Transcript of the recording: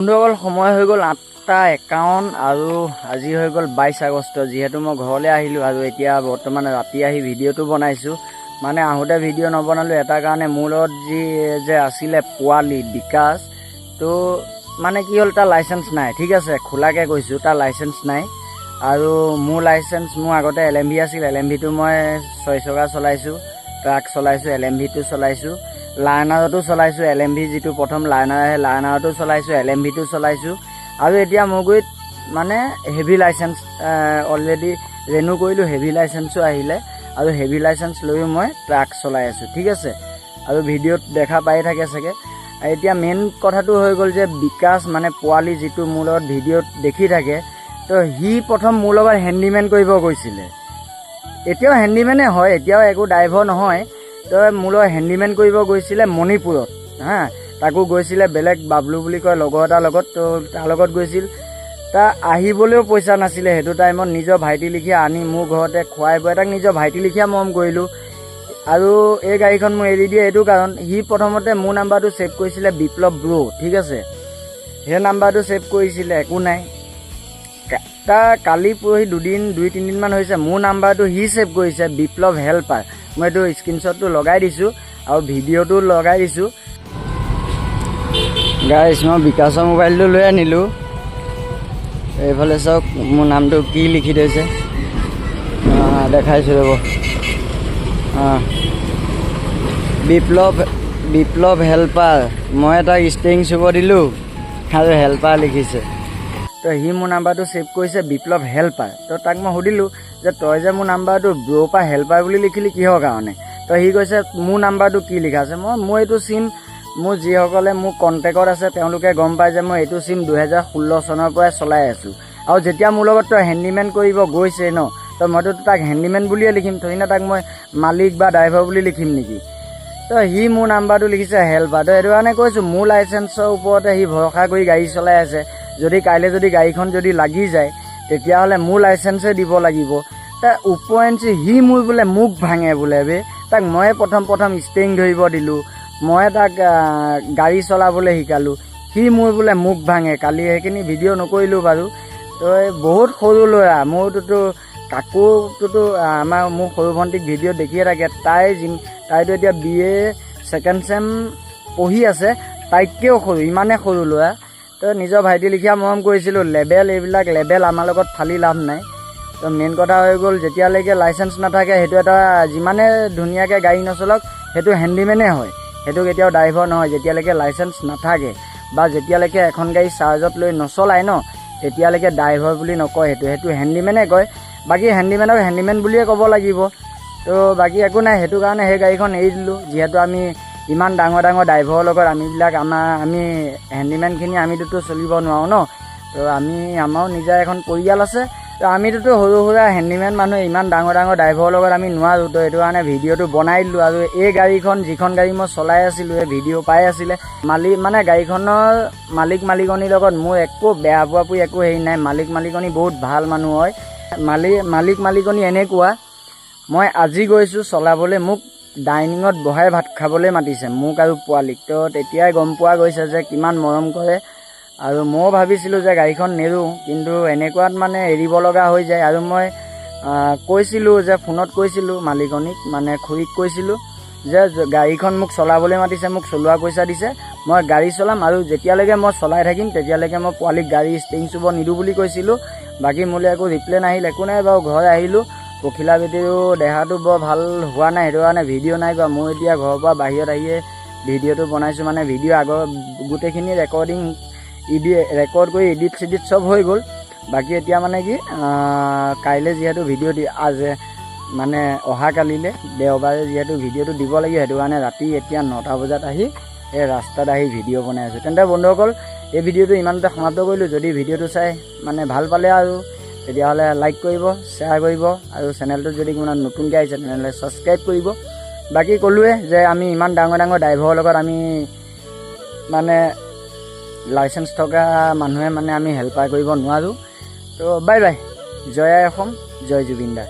বন্ধুসকল, সময় হৈ গ'ল 8:51 আৰু আজি হৈ গ'ল 22 আগষ্ট। যিহেতু মই ঘৰলৈ আহিলোঁ আৰু এতিয়া বৰ্তমান ৰাতি আহি ভিডিঅ'টো বনাইছোঁ। মানে আহোঁতে ভিডিঅ' নবনালোঁ এটা কাৰণে, মোৰ লগত যি যে আছিলে পোৱালি বিকাশ, তো মানে কি হ'ল, তাৰ লাইচেঞ্চ নাই, ঠিক আছে, খোলাকৈ কৈছোঁ, তাৰ লাইচেঞ্চ নাই। আৰু মোৰ লাইচেঞ্চ, মোৰ আগতে এল এম ভি আছিল। এল এম ভিটো মই ছয় চকা চলাইছোঁ, ট্ৰাক চলাইছোঁ, এল এম ভিটো চলাইছোঁ, লাৰ্ণাৰতো চলাইছোঁ। এল এম ভি যিটো প্ৰথম লাৰ্ণাৰ আহে, লাৰ্ণাৰতো চলাইছোঁ, এল এম ভিটো চলাইছোঁ। আৰু এতিয়া মোৰ গুৰিত মানে হেভি লাইচেঞ্চ অলৰেডি ৰেনিউ কৰিলোঁ, হেভি লাইচেঞ্চো আহিলে আৰু হেভি লাইচেঞ্চ লৈও মই ট্ৰাক চলাই আছোঁ, ঠিক আছে। আৰু ভিডিঅ'ত দেখা পাই থাকে চাগে। এতিয়া মেইন কথাটো হৈ গ'ল যে বিকাশ মানে পোৱালি যিটো মোৰ লগত ভিডিঅ'ত দেখি থাকে, তো সি প্ৰথম মোৰ লগত হেণ্ডিমেন কৰিব গৈছিলে। এতিয়াও হেণ্ডিমেনে হয়, এতিয়াও একো ড্ৰাইভাৰ নহয়। তো মোৰ লগত হেণ্ডিমেন কৰিব গৈছিলে মণিপুৰত, হা, তাকো গৈছিলে বেলেগ বাবলু বুলি কয় লগৰ এটাৰ লগত, তো তাৰ লগত গৈছিল। তাৰ আহিবলৈও পইচা নাছিলে সেইটো টাইমত, নিজৰ ভাইটি লিখীয়া আনি মোৰ ঘৰতে খুৱাই বোৱাই তাক নিজৰ ভাইটি লিখীয়া মৰম কৰিলোঁ। আৰু এই গাড়ীখন মই এৰি দিয়ে এইটো কাৰণ, সি প্ৰথমতে মোৰ নাম্বাৰটো ছেভ কৰিছিলে বিপ্লৱ ব্ৰ', ঠিক আছে, সেই নাম্বাৰটো ছেভ কৰিছিলে, একো নাই। তাৰ কালি পৰহি দুদিন, দুই তিনিদিনমান হৈছে, মোৰ নাম্বাৰটো সি ছেভ কৰিছে বিপ্লৱ হেল্পাৰ। মই এইটো স্ক্ৰীনশ্বটটো লগাই দিছোঁ আৰু ভিডিঅ'টো লগাই দিছোঁ। গাইছ, মই বিকাশৰ মোবাইলটো লৈ আনিলোঁ। এইফালে চাওক, মোৰ নামটো কি লিখি থৈছে, দেখাইছোঁ ৰ'ব। বিপ্লৱ, বিপ্লৱ হেল্পাৰ। মই তাক ষ্টেৰিং চুব দিলোঁ আৰু হেল্পাৰ লিখিছে। তো সি মোৰ নাম্বাৰটো ছেভ কৰিছে বিপ্লৱ হেল্পাৰ। তো তাক মই সুধিলোঁ যে তই যে মোৰ নাম্বাৰটো ব্ৰ' পৰা হেল্পাৰ বুলি লিখিলি কিহৰ কাৰণে? তো সি কৈছে মোৰ নাম্বাৰটো কি লিখা আছে। মই এইটো চিম, মোৰ যিসকলে মোৰ কণ্টেক্টত আছে তেওঁলোকে গম পায় যে মই এইটো চিম 2016 চনৰ পৰাই চলাই আছোঁ। আৰু যেতিয়া মোৰ লগত তই হেণ্ডিমেন কৰিব গৈছে ন, তো মইতো তাক হেণ্ডিমেন বুলিয়ে লিখিম, থৰি না তাক মই মালিক বা ড্ৰাইভাৰ বুলি লিখিম নেকি? তো সি মোৰ নাম্বাৰটো লিখিছে হেল্পাৰ। তো সেইটো কাৰণে কৈছোঁ, মোৰ লাইচেঞ্চৰ ওপৰতে সি ভৰসা কৰি গাড়ী চলাই আছে। যদি কাইলৈ যদি গাড়ীখন যদি লাগি যায়, তেতিয়াহ'লে মোৰ লাইচেঞ্চে দিব লাগিব। তাৰ উপৰঞ্চি সি মোৰ বোলে মুখ ভাঙে বোলে বে। তাক ময়ে প্ৰথম প্ৰথম ষ্টেৰিং ধৰিব দিলোঁ, মই তাক গাড়ী চলাবলৈ শিকালোঁ, সি মোৰ বোলে মুখ ভাঙে। কালি সেইখিনি ভিডিঅ' নকৰিলোঁ বাৰু। তো বহুত সৰু ল'ৰা, মোৰটোতো কাকোটোতো আমাৰ মোৰ সৰু ভণ্টিক ভিডিঅ' দেখিয়ে থাকে। তাই তাইতো এতিয়া বি এ ছেকেণ্ড চেম পঢ়ি আছে, তাইতকৈও সৰু, ইমানে সৰু ল'ৰা। তো নিজৰ ভাইটি লিখীয়া মৰম কৰিছিলোঁ। লেবেল, এইবিলাক লেবেল আমাৰ লগত ফালি লাভ নাই। তো মেইন কথা হৈ গ'ল, যেতিয়ালৈকে লাইচেঞ্চ নাথাকে, সেইটো এটা যিমানে ধুনীয়াকৈ গাড়ী নচলাওক, সেইটো হেণ্ডিমেনে হয়, সেইটো কেতিয়াও ড্ৰাইভাৰ নহয়। যেতিয়ালৈকে লাইচেঞ্চ নাথাকে বা যেতিয়ালৈকে এখন গাড়ী চাৰ্জত লৈ নচলায় ন, তেতিয়ালৈকে ড্ৰাইভাৰ বুলি নকয়, সেইটো হেণ্ডিমেনে কয়। বাকী হেণ্ডিমেনক হেণ্ডিমেন বুলিয়ে ক'ব লাগিব। তো বাকী একো নাই, সেইটো কাৰণে সেই গাড়ীখন এৰি দিলোঁ। যিহেতু আমি ইমান ডাঙৰ ডাঙৰ ড্ৰাইভাৰৰ লগত আমিবিলাক আমাৰ আমি হেণ্ডিমেনখিনি আমিতোতো চলিব নোৱাৰোঁ ন। তো আমাৰো নিজা এখন পৰিয়াল আছে। তো আমিতোতো সৰু সুৰা হেণ্ডিমেন মানুহ, ইমান ডাঙৰ ডাঙৰ ড্ৰাইভাৰৰ লগত আমি নোৱাৰোঁ। তো সেইটো কাৰণে ভিডিঅ'টো বনাই দিলোঁ। আৰু এই গাড়ীখন, যিখন গাড়ী মই চলাই আছিলোঁ, এই ভিডিঅ' পাই আছিলে মালিক, মানে গাড়ীখনৰ মালিক মালিকনীৰ লগত মোৰ একো বেয়া পোৱা পুৰি একো হেৰি নাই। মালিক মালিকনী বহুত ভাল মানুহ হয়। মালিক মালিকনী এনেকুৱা, মই আজি গৈছোঁ চলাবলৈ, মোক ডাইনিঙত বহাই ভাত খাবলৈ মাতিছে, মোক আৰু পোৱালিক। তো তেতিয়াই গম পোৱা গৈছে যে কিমান মৰম কৰে। আৰু ময়ো ভাবিছিলোঁ যে গাড়ীখন নেৰোঁ, কিন্তু এনেকুৱাত মানে এৰিব লগা হৈ যায়। আৰু মই কৈছিলোঁ যে ফোনত কৈছিলোঁ মালিকনীক, মানে খুৰীক কৈছিলোঁ যে গাড়ীখন মোক চলাবলৈ মাতিছে, মোক চলোৱা পইচা দিছে, মই গাড়ী চলাম আৰু যেতিয়ালৈকে মই চলাই থাকিম তেতিয়ালৈকে মই পোৱালিক গাড়ী ষ্টেৰিং চুব নিদিওঁ বুলি কৈছিলোঁ। বাকী মোলৈ একো ৰিপ্লাই নাহিল, একো নাই বাৰু। ঘৰ আহিলোঁ, পখিলা বেটীৰো দেহাটো বৰ ভাল হোৱা নাই, সেইটো কাৰণে ভিডিঅ' নাই কৰা। মই এতিয়া ঘৰৰ পৰা বাহিৰত আহিয়ে ভিডিঅ'টো বনাইছোঁ। মানে ভিডিঅ' আগৰ গোটেইখিনি ৰেকৰ্ডিং ৰেকৰ্ড কৰি এডিট চিডিট চব হৈ গ'ল। বাকী এতিয়া মানে কি, কাইলৈ যিহেতু ভিডিঅ' দি আজি মানে অহাকালিলৈ দেওবাৰে যিহেতু ভিডিঅ'টো দিব লাগিব, সেইটো কাৰণে ৰাতি এতিয়া 9টা বজাত আহি এই ৰাস্তাত আহি ভিডিঅ' বনাই আছোঁ। তেন্তে বন্ধুসকল, এই ভিডিঅ'টো ইমানতে সমাপ্ত কৰিলোঁ। যদি ভিডিঅ'টো চাই মানে ভাল পালে আৰু তেতিয়াহ'লে লাইক কৰিব, শ্বেয়াৰ কৰিব আৰু চেনেলটোত যদি কোনোবা নতুনকৈ আহিছে তেনেহ'লে ছাবস্ক্ৰাইব কৰিব। বাকী ক'লোৱে যে আমি ইমান ডাঙৰ ডাঙৰ ড্ৰাইভাৰৰ লগত আমি মানে লাইচেঞ্চ থকা মানুহে মানে আমি হেল্পাৰ কৰিব নোৱাৰোঁ। তো বাই বাই, জয় আই অসম, জয় জুবিন দা।